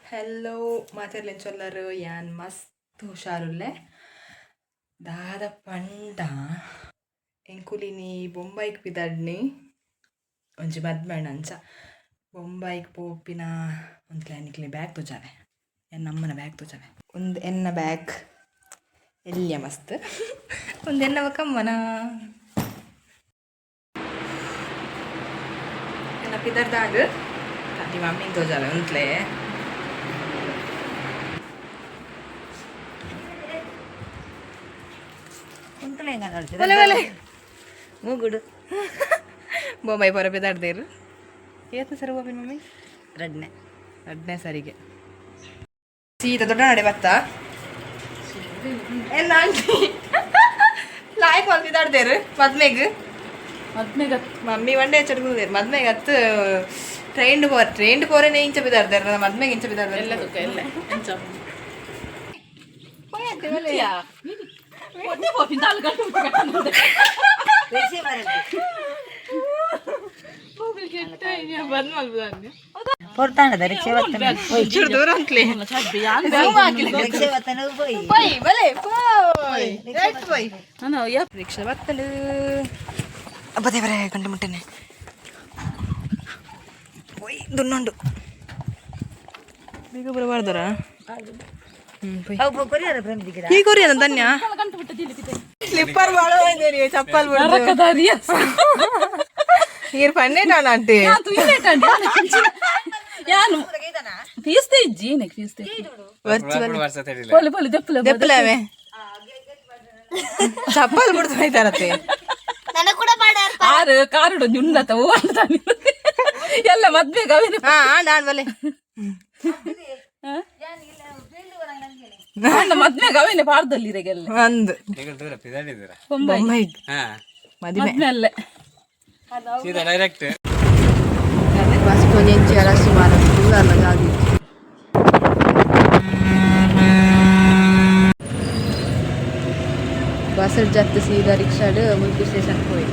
Hello ಮಾತೆರ್ಲೆನ್ ಚೊಲ್ಲರು ಯಾನ್ ಮಸ್ತ್ ಹುಷಾರುಲ್ಲೆ ದಾದ ಪಂಡ ಎಂಕುಲಿನಿ ಬೊಂಬಾಯಿಗ್ ಪಿದಡ್ನಿ ಒಂಜಿ ಮದ್ಮೆಣ ಅಂಚ ಬೊಂಬಾಯಿಗ್ ಪೋಪಿನ ಒಂತ್ಲೆ ನಿಕ್ಲೆ ಬ್ಯಾಗ್ ತೋಜಾವೆ ಎನ್ನ ಅಮ್ಮನ ಬ್ಯಾಗ್ ತೋಜಾವೆ ಒಂದು ಎನ್ನ ಬ್ಯಾಗ್ ಎಲ್ಯ ಮಸ್ತ್ ಒಂದು ಎನ್ನ ಬೊಕ್ಕ ಅಮ್ಮನ ಎನ್ನ ಪಿದರ್ದಾಂಡ್ ತಾಟಿ ಮಮ್ಮಿನ ತೋಜಾವೆ ಒಂತ್ಲೆ ಒಲೆ ಒಲೆ. ಮೂಗುಡು. ಬೊಂಬಾಯಿ ಪೊರ ಪಿದಾಡ್ದೇರು. ಏತ್ ಸರಿ ಬೋಪಿನ ಮಮ್ಮಿ? ರಡ್ನೆ. ರಡ್ನೇ ಸರಿಗೆ ಸೀದಾ ದೊಡ್ಡ ನಡೆ ಬತ್ತ ಎನ್ನ ಆಂಟಿ ಲಾಯ್ಕ್ ಮಲ್ತ್ ಪಿದಾಡ್ದೇರು ಮದ್ಮೆಗ್. ಮಮ್ಮಿ ವಂಡೆ ಚಡ್ಗುದೇರು ಮದ್ಮೆಗೆ ಹತ್ತು ಟ್ರೈನ್ ಪೋರ್ ಟ್ರೈನ್ ಪೋರೇನೆ ಇಂಚ ಪಿದಾಡ್ದೇರು, ಮದ್ಮೆಗೆ ಇಂಚ ಪಿದಾಡ್ದೇರು. ಪೊರ್ತಾಂಡದ ರಿಕ್ಷೆ ಬತ್ತನ. ಚೂರು ದೂರ ಅಂತಲೇ. ರಿಕ್ಷೆ ಬತ್ತನ ಪೋಯಿ. ಪೋಯ್ ಬಲೆ ಪೋಯ್ ರೈಟ್ ಪೋಯ್. ರಿಕ್ಷಾ ಬತ್ತಲು. ಅಬ್ಬ ದೇವರೇ, ಗಂಟೆ ಮುಟ್ಟೆನೆ ಪೋಯ್ ದುನ್ನೊಂಡು ಬೇಗ ಬರಬಾರ್ದರ. ಹ್ಮ್ ಪೋಯ್. ಅವು ಕೊರಿಯರ ಪ್ರೇಮದಿಗಿಡ. ಈ ಕೊರಿಯದ ಧನ್ಯ ಸ್ಲಿಪ್ಪರ್ ಬಾಳ ಬಂದೇರಿ ಚಪ್ಪಲ್ ಬಿಡ್ದು ನೀರು ಪನ್ನೇಟಾಣ ಆಂಟಿ. ಯಾನು ಫೀಸ್ತೆ ಇಜ್ಜಿ ನೆಕ್ ಫೀಸ್ತೆ. ಪೊಲಿ ಪೊಲಿ ದೆಪ್ಪುಲೆ. ದೆಪ್ಪಲವೆ ಚಪ್ಪಲ್ ಬಿಡ್ದು ಹೋಯ್ತಾರತ್ತೆ. ಆರು ಕಾರುಡು ಒಂಜಿ ಉಂಡತ ಹೂ ಅಂತಾನೆ ಎಲ್ಲ ಮದ್ವೆಗೆ ಅವೇನೆ. ಹಾ ಆಂಡ್ ಆಂಡ್ ಬಲೆ. ಅಣ್ಣ ಮದ್ವೆಗೆ ಅವೇನೆ ಪಾರ್ದಲ್ಲಿ ಇರೆಗೆಲ್ಲ. ಅಂದ್ ಬೊಂಬೈ. ಬೊಂಬೈ ಮದಿಮೆ. ಮದ್ವೆ ಅಲ್ಲೇ. ಡೈರೆಕ್ಟ್. ಬಸ್ ಒಂಜಿ ಅರಸು ಮಾರ ದೂರ ಜಾಗ. ಬಸ್ ಜತ್ತು ಸೀದಾ ರಿಕ್ಷಾಡ್ ಮುಲ್ಕಿ ಸ್ಟೇಷನ್ ಪೋಯಿ.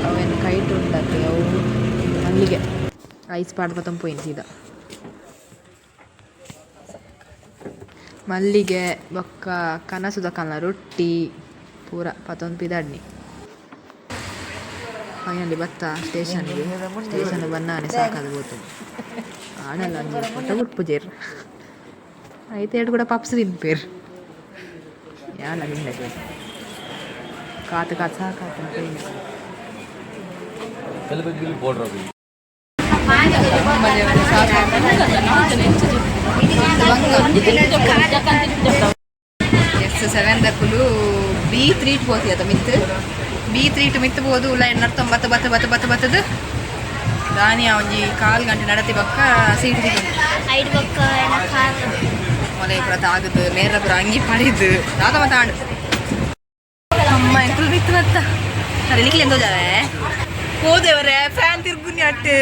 ಅವೇನು ಕೈಟ್ ಉಂಡತ್ತೆ ಅವು ಅಲ್ಲಿಗೆ ಐಸ್ ಪಾಡ್ ಬತ್ತಂ ಪೋಯಿನ್ ಸೀದಾ ಮಲ್ಲಿಗೆ ಬೊಕ್ಕ ಕನಸುದ ಕಲ್ಲ ರೊಟ್ಟಿ ಪೂರ ಪತ್ತೊಂದು ಪಿದಾಡ್ನಿ. ಫೈನಲಿ ಬತ್ತ ಸ್ಟೇಷನ್ಗೆ. ಸ್ಟೇಷನ್ ಬನ್ನಾನೆ ಸಾಕಾದ ಬೋತು ಆಣಲ್ಲ ಒಂಜಿ ಪೊಟ್ಟ ಗುಟ್ಪುಜೇರ್ ಐತೆ ಎರಡು ಕೂಡ ಪಪ್ಸ್ ತಿನ್ಪೇರ್ ಯಾಲ ನಿಂದ ಕಾತು ಕಾತು ಸಾಕಾತು. ಎಸ್ ಸೆವೆನ್ ದಕ್ಕುಲು ಬಿ ತ್ರೀ ಪೋತಿ ಅದ ಮಿತ್ತು ಬಿ ತ್ರೀ ಟು ಮಿತ್ತು ಬೋದು ಉಲ್ಲ ಎನ್ನರ್ ಬತ್ತ ಬತ್ತ ಬತ್ತ ಬತ್ತದ ದಾನಿ ಒಂಜಿ ಕಾಲ್ ಗಂಟೆ ನಡತಿ ಬಕ್ಕ ಸೀಟ್ ಸಿಕ್ಕುಂಡು. ಐಡ್ ಬೊಕ್ಕ ಎನ್ನ ಕಾರ್. ಮೊಲೆ ಪೂರ ತಾಗದು ನೇರ ಪೂರ ಅಂಗಿ ಪಡಿದು ದಾದ ಮತ್ತ ಆಂಡ್ ಅಮ್ಮ ಎಂಕುಲು ಮಿತ್ತು ಬತ್ತ ಅರೆ ನಿಕ್ಲೆ ಎಂದೋ ಜಾವೆ ಹೋದೆವರೆ ಫ್ಯಾನ್ ತಿರ್ಗುನಿ ಅಟ್ಟೆ.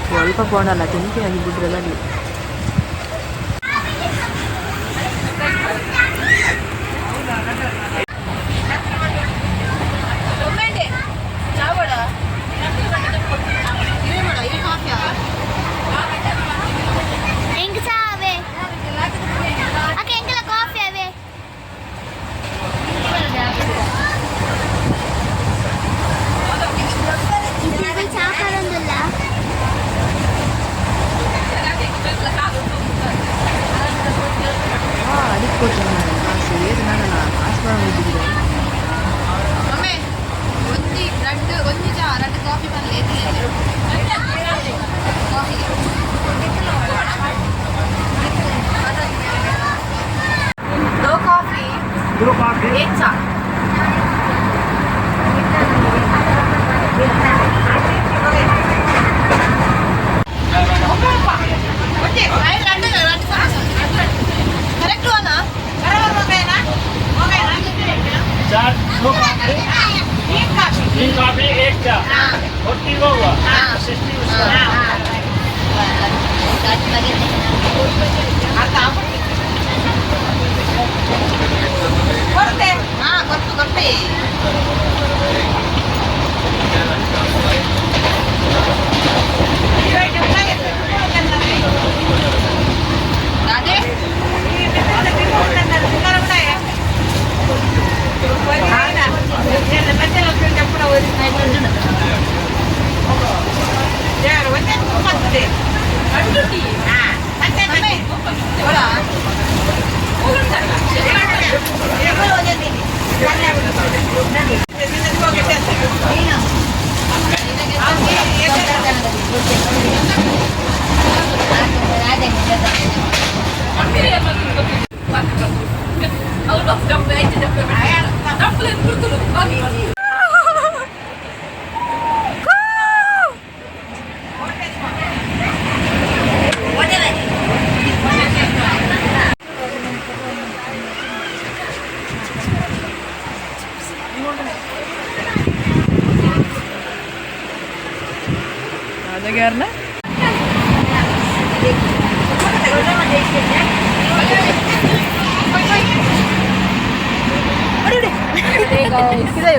ಸ್ವಲ್ಪ ಪೋಣಲ್ಲ ತಿಂತಿ ಆಗಿ ಬಿಡ್ರಲ್ಲ. ಎಂಕ್ ಚಾ ಅವೇ ಅಕ್ಕ, ಎಂಕಲ ಕಾಫಿ ಅವೇ. ಇದು ಚಾ ಪರೊಂದುಲ್ಲ. ಅದಕ್ಕೆ ಕಾಸು ಏದು ನಾನಲ್ಲ ಕಾಸು ಬರೋದಿದ್ದಿದೆ. ಒಂಜಿ ರಡ್ಡ್ ಒಂಜಿ ಚಾ ರಡ್ಡ್ ಕಾಫಿ ಪನ್ಲೆ. ಕಾಫಿ दो कॉफी, दो कॉफी, एक चा. चार, दो कॉफी, तीन कॉफी, एक चा, फोर्टी वो हुआ 60 उसका. ಕೊಡ್ತೆ ಹಾ ಕೊರ್ಪು ಕೊರ್ಪೆ.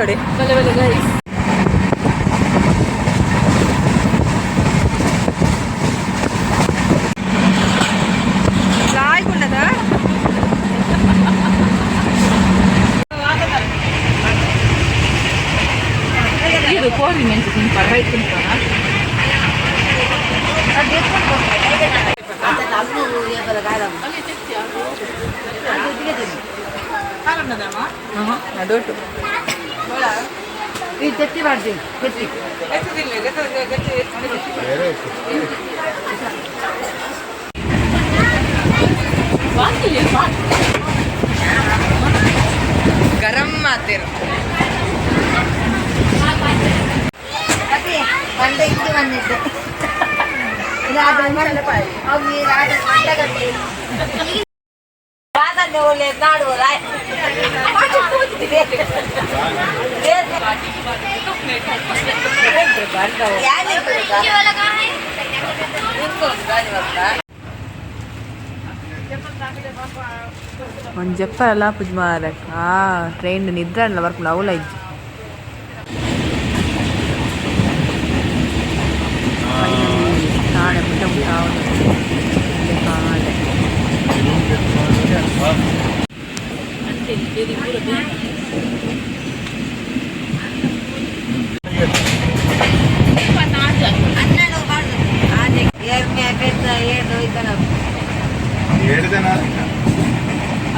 ಅದ ಬಲೆ ಬಲೆ ಗೈಸ್. ಲಾಯ್ಕುಂಡದ. ಇದು ಕೋರಿ ಮೆಣಸು ತಿನ್ಪಾರ, ರೈಟ್ ತಿನ್ಪಾರ. ಅದೊಟ್ಟು. ಈ ತೆತ್ತಿ ಮಾಡ್ತೀನಿ ತೆತ್ತಿ. ಗರಂ ಮಾತೇರು. ಅದೇ ಬಂದ ಇಲ್ಲಿ ಬಂದಿದ್ದೆ. ಒಳ್ಳೆ ನಾಡುವ. ಒಂದು ಜಪ್ಪರಲ್ಲ ಪುಜ್ ಮಾರಕ್ ಆ ಟ್ರೈನ್ ನಿದ್ರೆ ಅಲ್ಲ ಬರ್ಕೊಂಡು ಅವಲ ಇಜ್ಜಿ. ನಾಳೆ ಮುಟ್ಟ ಮುಟ್ಟ ಕಾಡೆ.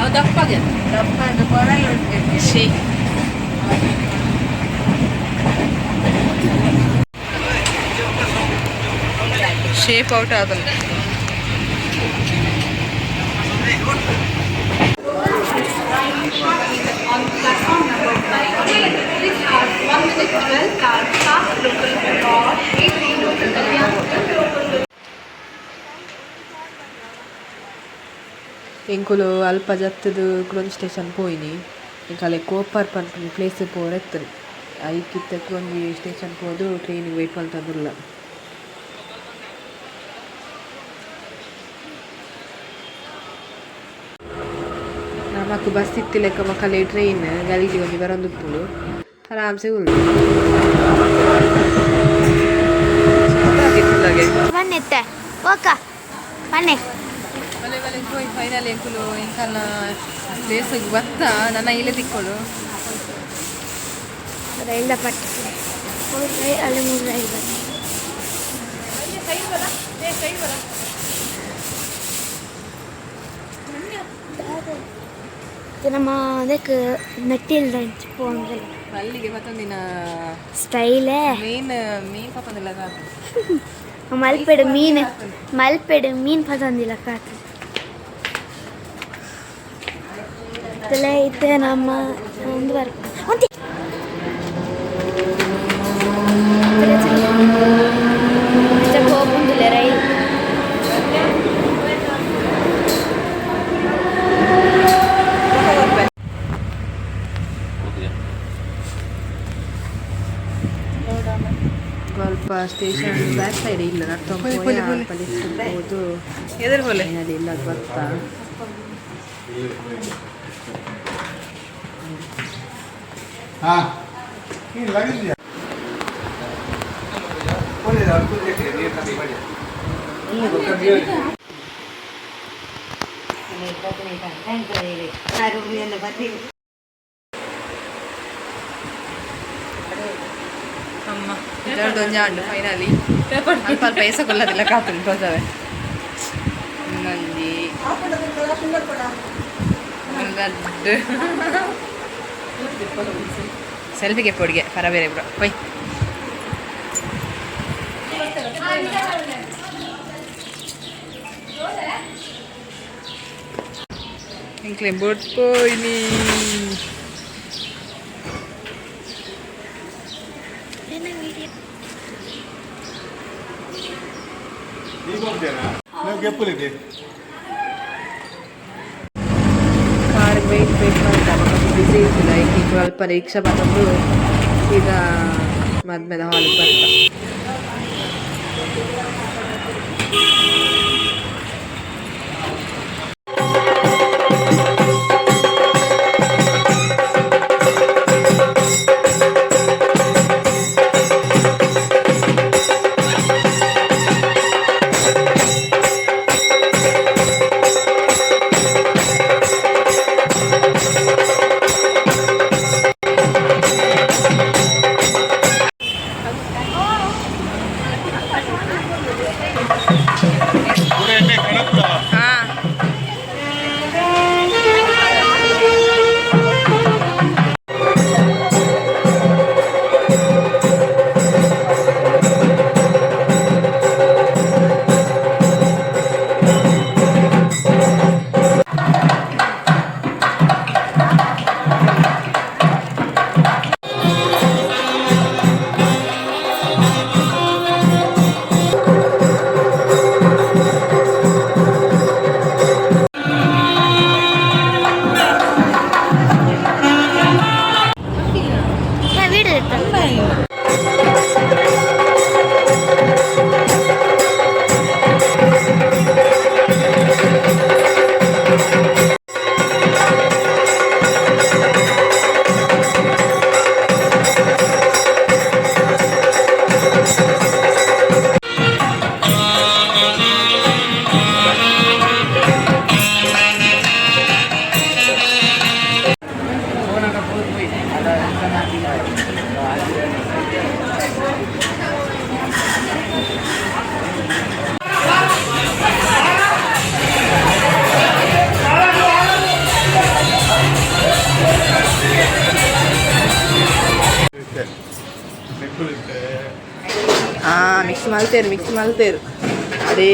ಅವು ದಪ್ಪಗೆ. ಶೇ ಶೇಪ್ ಔಟ್ ಆದಲ್ಲ. ಎಂಕುಲು ಅಲ್ಪ ಜತ್ತದು ಕುಡೊಂಜಿ ಸ್ಟೇಷನ್ ಪೋಯಿನಿ. ಎಂಕಲೆ ಕೋಪರ್ ಪನ್ಪಿನ ಪ್ಲೇಸ್ ಪೋರೆತ್ತನು. ಐಕಿತ್ತ ಒಂಜಿ ಸ್ಟೇಷನ್ ಪೋದು ಟ್ರೈನಿಗೆ ವೇಟ್ ಮಲ್ತೊಂದುಲ್ಲ. ನಮಕ್ ಬಸ್ ಇತ್ತಿಲೆಕ್ಕ ಮಕ್ಕಲೆ ಟ್ರೈನ್ ಗಲೀಜಿ ಒಂಜಿ ಬರೊಂದುಪ್ಪುಂಡು, ಆರಾಮ್ಸೆ ಉಂಡು. ಬನ್ನಿತ್ತೆ ಓಕ ಬನ್ನಿ. ಬಲೆ ಬಲೆ ಪೋಯ್. ಫೈನಲ್ ಎಂಕುಲು ಎಂಕಲ್ನ ಪ್ಲೇಸಿಗೆ ಬತ್ತ. ನನ್ನ ಇಲ್ಲೇ ತಿಕ್ಕೊಡು. ರೈಲ್ದ ಪಟ್ಟಿ ಮೂರು ರೈಲ್ ಅಲ್ಲಿ, ಮೂರು ರೈಲ್ ಬನ್ನಿ. ನಮ್ಮ ಅದಕ್ಕೆ ಮೆಟ್ಟಿಲ್ದ ಪೋಂಗಿಲ್ಲ. ಅಲ್ಲಿಗೆ ಮತ್ತೊಂದಿನ. ಸ್ಟೈಲೇ. ಮೇನ್ ಮೀನ್ ಪತ್ತೊಂದಿಲ್ಲ ಕಾತು. ಮಲ್ಪೆಡು ಮೀನು, ಮಲ್ಪೆಡು ಮೀನು ಪತ್ತೊಂದಿಲ್ಲ ಕಾತು. ಇತ್ತೆ ನಮ್ಮ ಒಂದು ಬರ್ಪ ಒಂತಿ ಹೋಗುಂದಿಲ್ಲ ರೈಲ್. ಸ್ವಲ್ಪ ಸ್ಟೇಷನ್ ಬ್ಯಾಕ್ ಸೈಡ್ ಇಲ್ಲ ನಡ್ಕೊಂಡು ಹೋದು. ಫೈನಲಿ ಇಲ್ಲ ಬರ್ತಾ. हाँ, लग गया. ಅಮ್ಮ ಇದರದ್ದು ಒಂಜಾಂಡು ಫೈನಲಿ. ಅಲ್ಪ ಅಲ್ಪ ಏಸ ಕೊಲ್ಲದಿಲ್ಲ ಕಾತುಂಡು ತೋಜವೆ. ಇನ್ನೊಂಜಿ ರಡ್ಡ್ ಸೆಲ್ಫಿಗೆ ಪೊಡಿಗೆ ಪರ ಬೇರೆ ಬ್ರೋ ಪೊಯ್. ಎಂಕ್ಲೆ ಬೋಟ್ ಪೋಯ್ನಿ. ಈಗ ಹೋಗ್ತೇನಾ ನೀವು ಗೆಪ್ಪುಲಿದೆ. ಕಾರ್ ವೆಯ್ಟ್ ವೆಯ್ಟ್ ಮಾಡ್ತಾರೆ, ಬಿಸಿ ಇರ್ತದೆ. ಈಗ ಸ್ವಲ್ಪ ರಿಕ್ಷಾ ಬಂದು ಸೀದಾ ಮದ್ಮೆದ ಹಾಲಿಗೆ ಬರ್ತಾ. ಪೂರ ಎಣ್ಣೆ ಕಣಪ್ಪ. ಹಾಂ. ವಿಡಿಯೋ. ಮೆಕ್ಕುಲಿತ್ತೆ. ಹಾಂ, ಮಿಕ್ಸ್ ಮಲ್ತೇರು, ಮಿಕ್ಸ್ ಮಲ್ತೇರು ಅದೇ.